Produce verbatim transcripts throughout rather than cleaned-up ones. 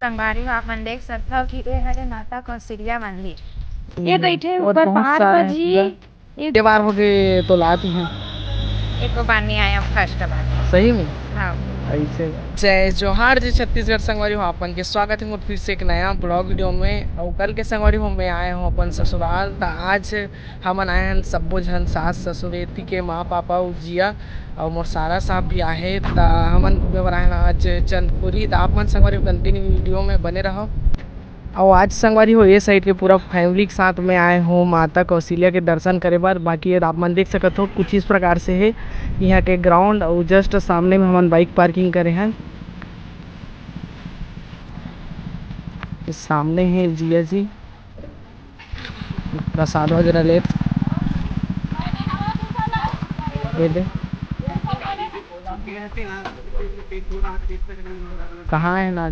संगवारी हो, आप मन देख सकथव कि ये हरे माता कौशल्या मंदिर। ये बइठे ऊपर पहाड़ पर जी। ये बार हो गए तो लाती हैं। एको बार नहीं आया, first बार। सही में? हाँ। ऐसे। जय जोहार, जय छत्तीसगढ़ संगवारी हो, आप मन के स्वागत है मोर फिर से एक नया vlog video में। और कल के संगवारी हो, मैं आए हूँ अपन ससुराल, त आज हमन आए हन सब्बो झन, सास ससुर, एती के माँ पापा अउ जिया, अउ मोर सारा साहब भी आहे। त हमन घूमे बर आए हन आज चंदखुरी। त आप मन संगवारी हो continue video में बने रहो। अउ आज संगवारी हो, ये side के पूरा family के साथ में आए हो माता कौशल्या के दर्शन करे बर। बाकी ये आप मन देख सकत हो, कुछ इस प्रकार से है यहाँ के ground। अउ just सामने में हमन bike parking करे हैं। ये सामने है जिया जी। प्रसाद वगैरह लेत। ये दे। कहाँ है ना?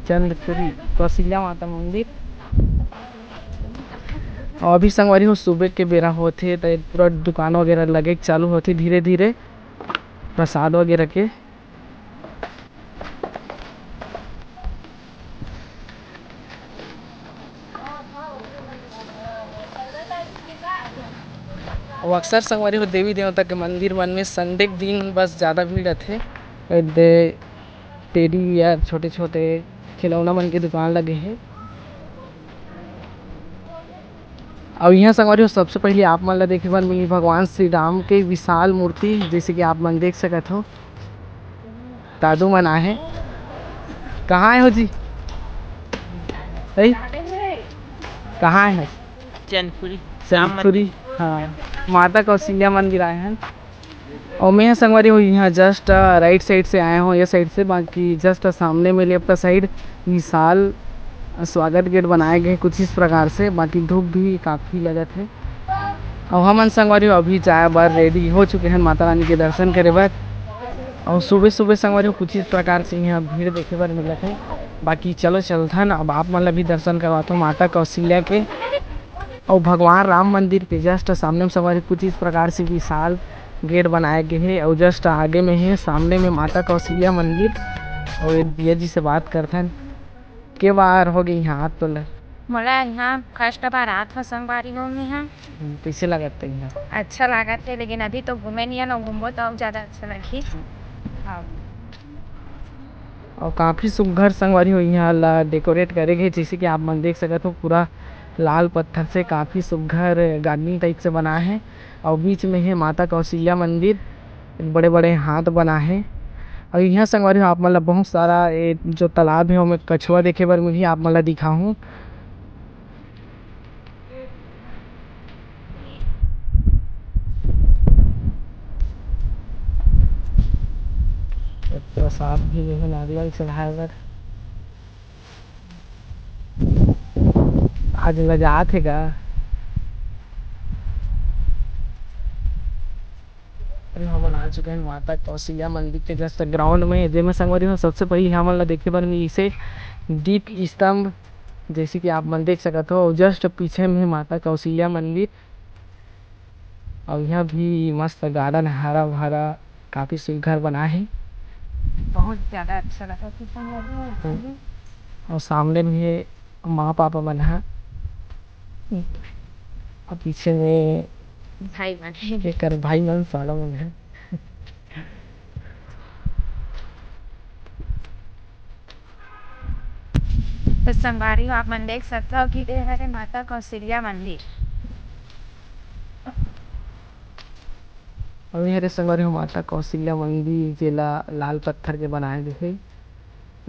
चंदखुरी। कौशल्या माता मंदिर। और अभी संगवारी हो, सुबह के बेरा होथे, त पूरा दुकान वगैरह लगे के चालू होथे धीरे धीरे, प्रसाद वगैरह के। अउ अक्सर संगवारी हो, देवी देवता के मंदिर मन में Sunday के दिन बस ज़्यादा भीड़ रथे। ए दे, teddy bear, छोटे-छोटे खिलौना मन के दुकान लगे हे। अउ इहाँ संगवारी हो, सबसे पहले आप मन ला देखे बर मिली भगवान श्री राम के विशाल मूर्ति, जैसे कि आप मन देख सकत हो। दादू मन आए हैं। कहाँ आए हो जी? सही? कहाँ आए हैं? चंदखुरी। चंदखुरी, हाँ। माता कौशल्या मंदिर आए हैं। और मैं संगवारी हो, यहाँ just right side से आए हो, ये side से, बाकी just सामने में left side विशाल स्वागत gate बनाए गए कुछ इस प्रकार से। बाकी धूप भी काफ़ी लगत है। अउ हमन संगवारी हो अभी जाए बर ready हो चुके हैं माता रानी के दर्शन करे बर। अउ सुबह सुबह संगवारी हो कुछ इस प्रकार से यहाँ भीड़ देखे बर मिलत है। बाकी चलो चलथन, अब आप मन ला भी दर्शन करवाथो माता कौशल्या के। अउ भगवान राम मंदिर के just सामने में संगवारी कुछ इस प्रकार से विशाल gate बनाए गए है। अउ just आगे में है सामने में माता कौशल्या मंदिर। अउ एक भैया जी से बात करथन। के बार हो गई यहाँ तो ल- मोला यहाँ first बार आत हो संगवारी हो में यहाँ। हम्म, कैसे लागत है यहाँ? अच्छा लागत है, लेकिन अभी तो घूमे नहीं है ना, घूमबो तो अउ ज़्यादा अच्छा लगही। हाँ। और काफ़ी सुघर संगवारी हो यहाँ ला decorate करे गए, जैसे कि आप मन देख सकत हो पूरा लाल पत्थर से काफ़ी सुघर garden type से बना है। और बीच में है माता कौशल्या मंदिर, बड़े-बड़े हाथ बना है। और यहाँ संगवारी हो आप मन ला बहुत सारा ये जो तालाब है ओमे कछुआ देखे बर मिलही, आप मन ला दिखाहूँ। प्रसाद भी जो है नारियल चढ़ाए बर आज लजात हे गा। अरे हमन आ चुके हैं माता कौशल्या मंदिर के just ground में, जेमे संगवारी हो सबसे पहले हमन ला देखे बर मिलिसे दीप स्तंभ, जैसे कि आप मन देख सकत हो। Just पीछे में माता कौशल्या मंदिर, और यहाँ भी मस्त garden हरा भरा, काफी सुघर बना है। बहुत ज्यादा अच्छा लगा कि संगवारी हो। और सामने में माँ पापा मन ह, और पीछे में भाई मन। एकर भाई मन, साला मन है। तो संगवारी हो, आप मन देख सकथव कि ये हरे माता कौशल्या मंदिर। अउ ये हरे संगवारी हो माता कौशल्या मंदिर, जेला लाल पत्थर के बनाए गे हे।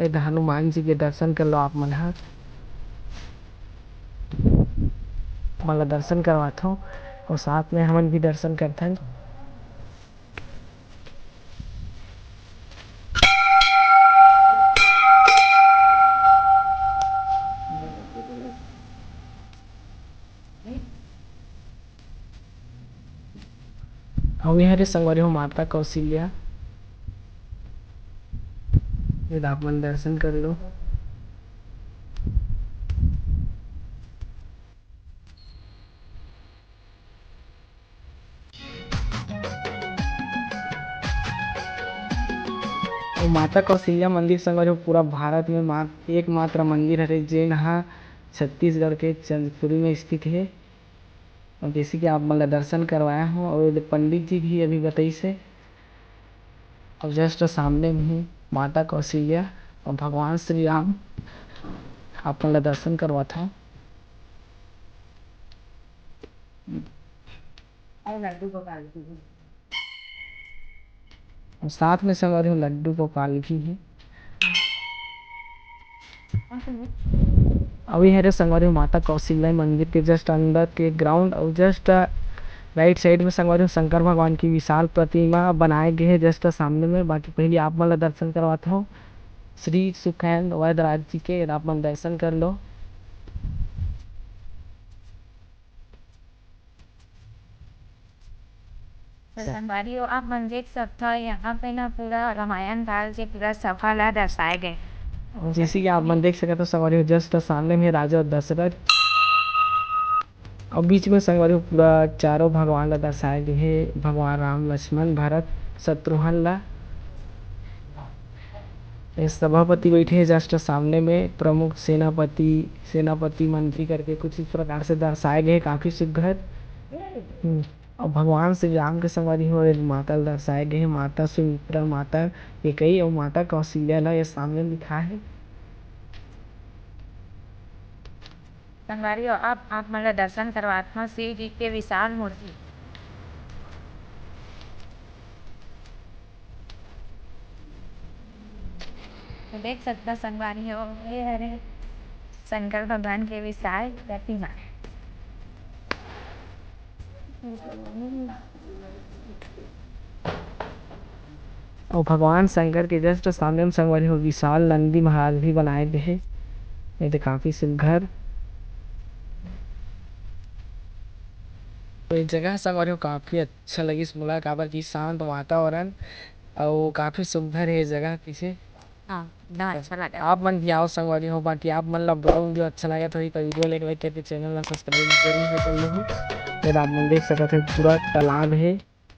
ए हनुमान जी के दर्शन कर लो आप मन ह। मन ला दर्शन करवाथव अउ साथ में हमन भी दर्शन करथन। अउ ये हरे संगवारी हो माता कौशल्या, ये आप मन दर्शन कर लो। अउ माता कौशल्या मंदिर संगवारी हो पूरा भारत में मात-, एकमात्र मंदिर हरे, जेन ह छत्तीसगढ़ के चंदखुरी में स्थित हे। और जैसे कि आप मन ला दर्शन करवाया हूँ, और ये पंडित जी भी अभी बताइस हे, और just सामने में ही माता कौशल्या और भगवान श्री राम आप मन ला दर्शन करवात हूँ। और लड्डू गोपाल जी। और साथ में संगवारी हो लड्डू गोपाल भी है। अभी हरे संगवारी हो माता कौशल्या मंदिर के just अंदर के ground और just right side में संगवारी हो शंकर भगवान की विशाल प्रतिमा बनाए गए है just सामने में। बाकी पहले आप मन ला दर्शन करवात हो श्री सुखैन वैद्यराज जी के, आप मन दर्शन कर लो। तो संगवारी हो, आप मन देख सकथव, यहाँ पे ना पूरा रामायण काल के पूरा सभा ला दर्शाए गए। जैसे कि आप मन देख सकत हो संगवारी हो, just सामने में राजा दशरथ और बीच में संगवारी हो पूरा चारों भगवान ला दर्शाए गए हे, भगवान राम, लक्ष्मण, भरत, शत्रुघ्न ला। ये सभापति बैठे हे just सामने में, प्रमुख सेनापति, सेनापति मंत्री करके कुछ इस प्रकार से दर्शाए गए हे, काफी सुघर। हम्म। और भगवान श्री राम के संगवारी हो एक माता ल दर्शाए गए हे, माता सुमित्रा, माता कैकेयी और माता कौशल्या ला ये सामने लिखा है। संगवारी हो, अब आप मन ला दर्शन करवात हव शिव जी के विशाल मूर्ति। तो देख सकता संगवारी हो, ये हरे शंकर भगवान के विशाल प्रतिमा। और भगवान शंकर के just सामने में संगवारी हो विशाल नंदी महाराज भी बनाए गए हे। ये तो काफी सुघर। तो ये जगह संगवारी हो काफी अच्छा लगिस मोला, काबर कि शांत वातावरण अउ काफी सुघर हे ये जगह। पीछे हाँ, ना अच्छा लगा। आप मन भी आओ संगवारी हो, बाकी आप मन ला vlog जो अच्छा लगा तो एक video like, like करके channel ला subscribe जरूर से कर लेहू। फिर आप मन देख सकत हो पूरा तालाब हे,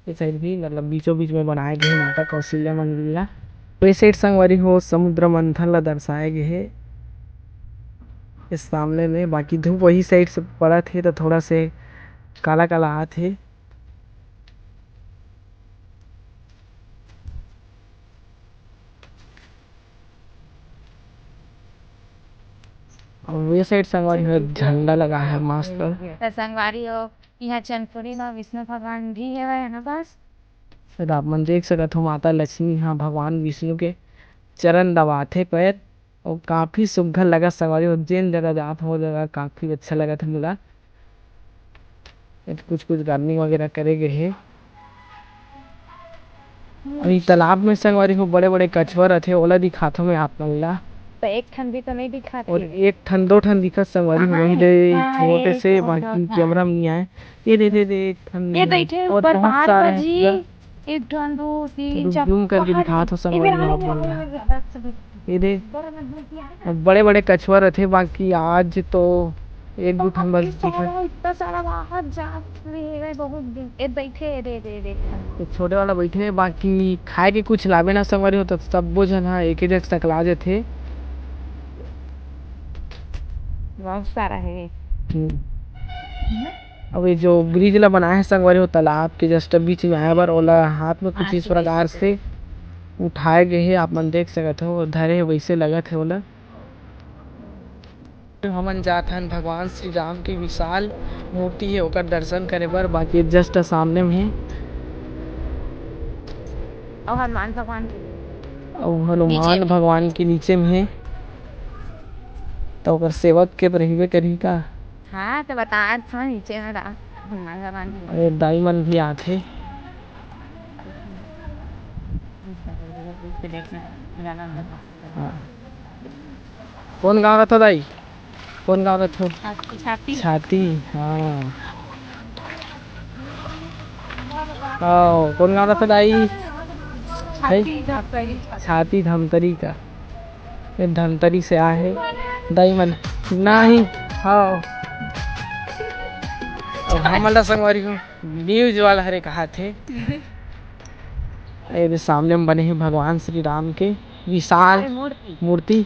ये side भी मतलब बीचों बीच में बनाए गए हे माता कौशल्या मंदिर ला। तो ये side संगवारी हो समुद्र मंथन ला दर्शाए गए हे इस सामने में, बाकी धूप वही side से पड़त हे तो थोड़ा से काला काला आत हे। और ये side संगवारी हो एक झंडा लगा है मस्त। तो संगवारी हो, यहाँ चंदखुरी में विष्णु भगवान भी है ना बस। फिर आप मन देख सकत हो माता लक्ष्मी यहाँ भगवान विष्णु के चरण दबाथे पैर। अउ काफी सुघर लगत संगवारी हो, जेन जगह जात हो, वो जगह काफी अच्छा लगत हे मोला। कुछ कुछ gardening वगैरह करे गए हे। अउ ये तालाब में संगवारी हो बड़े बड़े कछुआ रथे, ओला दिखाथो मैं आप मन ला। तो एक ठन भी तो नहीं दिखात और हे। एक ठन दो ठन दिखत संगवारी हो, हाँ, वही दे हाँ, छोटे एक से, ठन बाकी दो ठन। Camera में नहीं आए। ये दे, दे, दे, एक ठन ये नहीं आए। बैठे और ऊपर बहुत पहाड़ सारे पर हैं जी। पूरा। एक ठन, दो, तीन, रुक, चार, zoom करके पाँच। दिखात हो संगवारी हो आप मन ला। ये दे, बड़े-बड़े कछुआ रथे, बाकी आज तो एक दो ठन बस दिखत। इतना सारा बाहर जात भी है, बहुत दिन। ए, बैठे, दे, दे, दे। ये छोटे वाला बैठे हे, बाकी खाए के कुछ लाबे ना संगवारी हो, तो सब्बो झन हा एके जग सकला जथे। बहुत सारा है। हम्म। अब ये जो bridge ला बनाए हे संगवारी हो, तालाब के just बीच में आए बर, ओला हाथ में कुछ हाँ, इस प्रकार से उठाए गए हे, आप मन देख सकत हो, धरे हे वैसे लगत हे ओला। हमन जात हन भगवान श्री राम के विशाल मूर्ति हे, ओकर दर्शन करे बर, बाकी just सामने में हे। अउ हनुमान भगवान के। अउ हनुमान भगवान के नीचे में हे। तो ओकर सेवक के रहिबे करही का? हाँ, तो बता, हाँ, नीचे में रा-, हनुमान भगवान के। अरे, दाई मन भी आथे। हाँ। कौन गाँव रथो दाई? कौन गाँव रथो? छाती, छाती। छाती, हाँ। आओ, कौन गाँव रथो दाई? छाती, है? धमतरी। छाती धमतरी का। ये धमतरी से आए हे दाई मन। नहीं, हाँ। अब हमन ला संगवारी हो, news वाला हरे कहा थे। ये दे सामने में बने हे भगवान श्री राम के विशाल मूर्ति।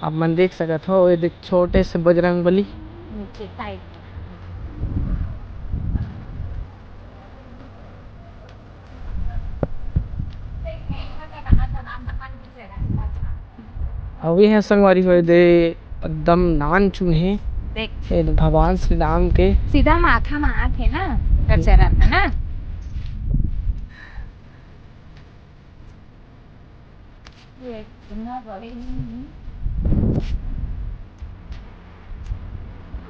आप मन देख सकत हो, ये दे छोटे से बजरंग बली। अउ ये ह संगवारी हो दे एकदम नान चुन हे। देख। ये भगवान श्री राम के सीधा माथा में आत हे ना, कर चरण है ना। ये इतना बड़े नहीं।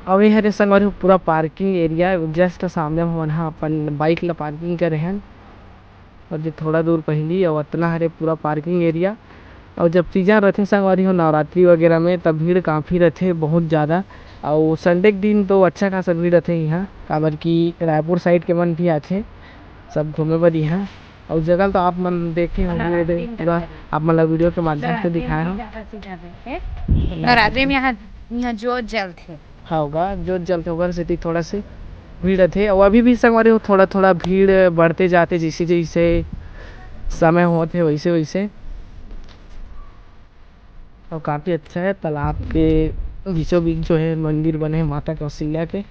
अउ ये हरे संगवारी हो पूरा पार्किंग एरिया, जस्ट सामने में हमन ह अपन बाइक ला पार्किंग करे हन। अउ जे थोड़ा दूर पहिली अउ अतना हरे पूरा पार्किंग एरिया। अउ जब सीजन रथे संगवारी हो नवरात्रि वगैरह में, तब भीड़ काफ़ी रथे, बहुत ज़्यादा। अउ संडे के दिन तो अच्छा खासा भीड़ रथे इहाँ, काबर कि रायपुर साइड के मन भी आथे सब घूमे बर इहाँ। अउ जगह ल तो आप मन देखे होंगे, पूरा आप मन ला वीडियो के माध्यम से दिखाए हन। नवरात्रि में यहाँ, यहाँ जोत जलथे। हाँ, होगा, जोत जलथे, ओकर सेती थोड़ा से भीड़ रथे। अउ अभी भी संगवारी हो, थोड़ा-थोड़ा भीड़ बढ़ते जाथे, जैसे-जैसे समय होत हे, वैसे-वैसे। अउ काफ़ी अच्छा है, तालाब के बीचों-बीच जो है मंदिर बने हे माता कौशल्या के।